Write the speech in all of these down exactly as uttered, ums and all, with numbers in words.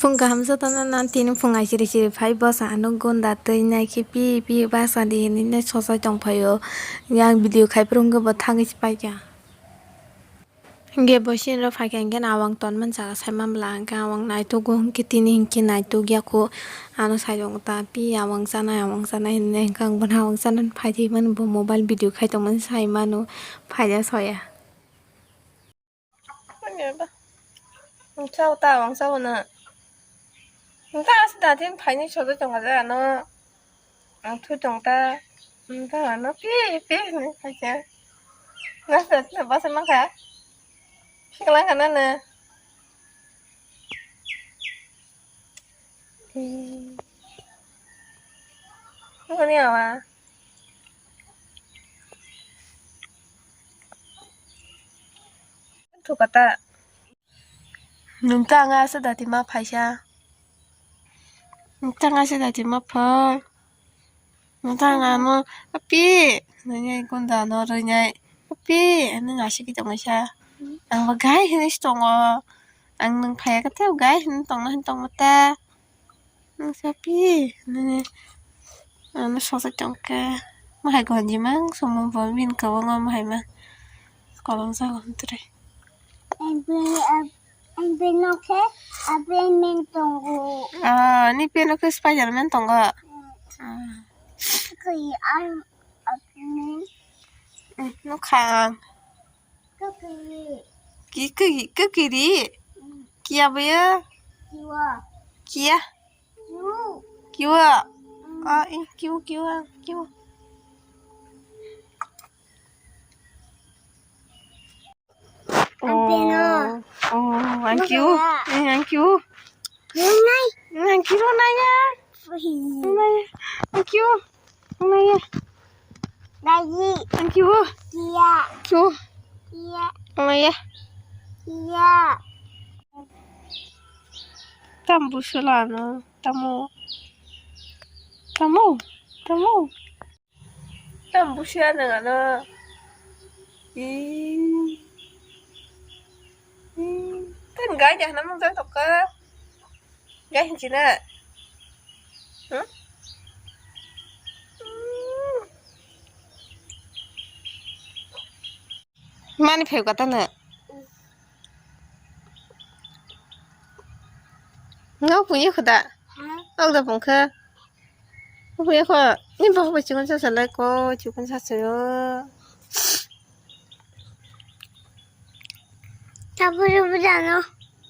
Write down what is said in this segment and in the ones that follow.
Phung kaham jotono nang tini phung ai siri siri phai bwsa ano gunda twi nai khe pi pi bwsa di hinwi nai sochai tong phaio. Yang video khai phuru wngkhe bo thangwi se paikha. Hingke bo sini rok phaikha hingke no awang tonmani jaga sai manbwla hingke awang naitugwi hingke tini hingke naitugya kho ano sai tongo ta pi awang chanai awang chanai hinwi hingke ang bono awang chanani phai thwimani bo mobile video khai tongmani sai mano phaida soya. Ang chao ta, ang chao na. Ang ta asda tin phaini sojai tong kha ano. Ang thu tong ta. Ang ta ano pi pi ni phaikha. Nasa na basa mangkha. Siklang kana na. Hmm. Nani awa. Thukata. Nung ta nga sa dati ma phaisa. Nung ta nga sa dati ma phai. Nung ta nga no api. Nanya ikon da no renyai. Api. Ani nasi kita ngasa. Ang bagai hini stongo. Ang nung phaya kata gai hini tongna hini tongmata. Ang sapi, nini, ano sosa tongka. Mahai gonji mang, somo bo min kawa ngo mahai ma. Kolong sa gon tre. Ang pe, ang pe no khe, ang pe min tongo. Ah, ni pe no khe Spider-Man tongo. Ah. Khe ang, ang pe min. Hmm, no khang. Kukiri. Ki, ki, kukiri. Kia baya. Kiwa. Kia. Kiu. Kiwa. Ah, eh, kiu, kiwa, kiu. Ang peno. Oh, oh, ang kiu. Eh, ang kiu. Nai. Ang kiu na ya. Wih. Nai. Ang kiu. Ang ya. Lagi. Ang kiu. Kia. Kiu. Kia. Ang ya. Kia. Tam busulano. Tamo. Tamo. Tamo. Tam busia nang ano. Ih. Ih. Kan gai dah namang jai tokka. Gai hinchina. Huh? Mani phai kata na. Ngau punya khuda. Ngau da pungkha. Punya kho. Ni bak bai chikon sa salai ko, chikon sa sayo. Tabu tabu dano.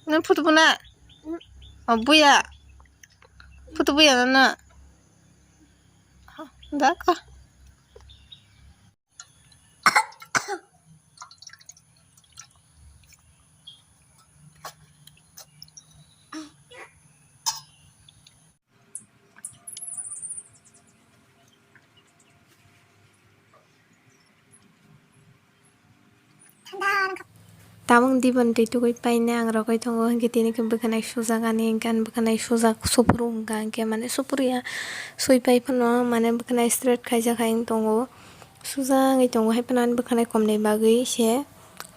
Ni photo buna. Oh, buya. Photo buya na na. Da ka. Tabuk dibon twi tugwi painai ang rogwi tongo, hinkhe tini khe bwkhanai sujak ani, hinkhe ani bwkhanai sujak, suphuru wngkha, hinkhe mane suphuru ya, sui pai phano mane bwkhanai straight khaijak hai wng tongo, sujagwi tongo, hai phano ani bwkhanai komni bagwi se.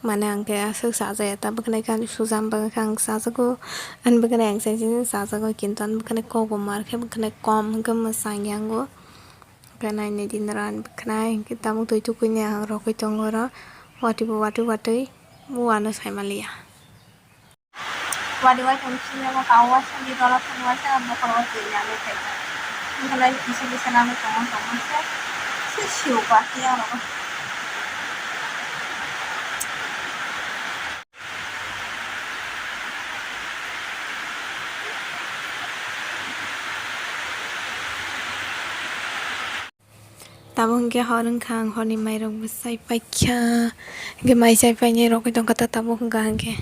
Mane ang khe aswk chajaya ta bwkhanai khe ani sujam bagwi khe ang chajago. Ani bwkhanai ang chaijani chajago, kintu ani bwkhanai kok bo mar khe bwkhanai kom hwnkhe mwchang yango. Hwnkhe nainai di noro ani bwkhanai hwnkhe tabuk twi tukuini ang rogwi tongo oro. Watwi bo watwi watwi bo ano sai manliya. Wadi wai tong sini mo kawa sa di dola thang wai sa bokol wai twi ya le thai. Ngalai kisa kisa nang tong tong sa. Si siu ba ki ya ro. Tabuk hwnkhe hor wngkha, ang horni mairok bo chai paikha. Hwnkhe mai chai painai rogwi tongkha ta tabuk hwnkha hwnkhe.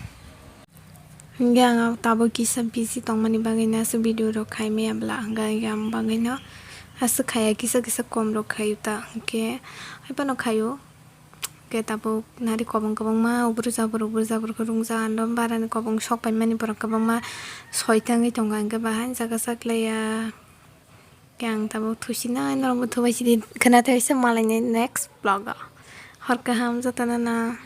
Hwnkhe ang tabuk kisa busy tongmani bagwino aswk video rok khai maya bwla hwnkha hwnkhe ang bagwino aswk khaiya, kisa kisa kom rok khaio ta hwnkhe haiphano khaio. Hwnkhe tabuk nari kwbang kwbangma ubru jabru ubru jabru khe rungjak, ando barani kwbang sok paimani borok kwbangma soi tangwi tongo, hwnkhe bahai jaga chaklaiya. Khe ang tabuk thusinai norokbo thubai sidi khwna thaisa malaini next vlog o. Hor kaham jotono no.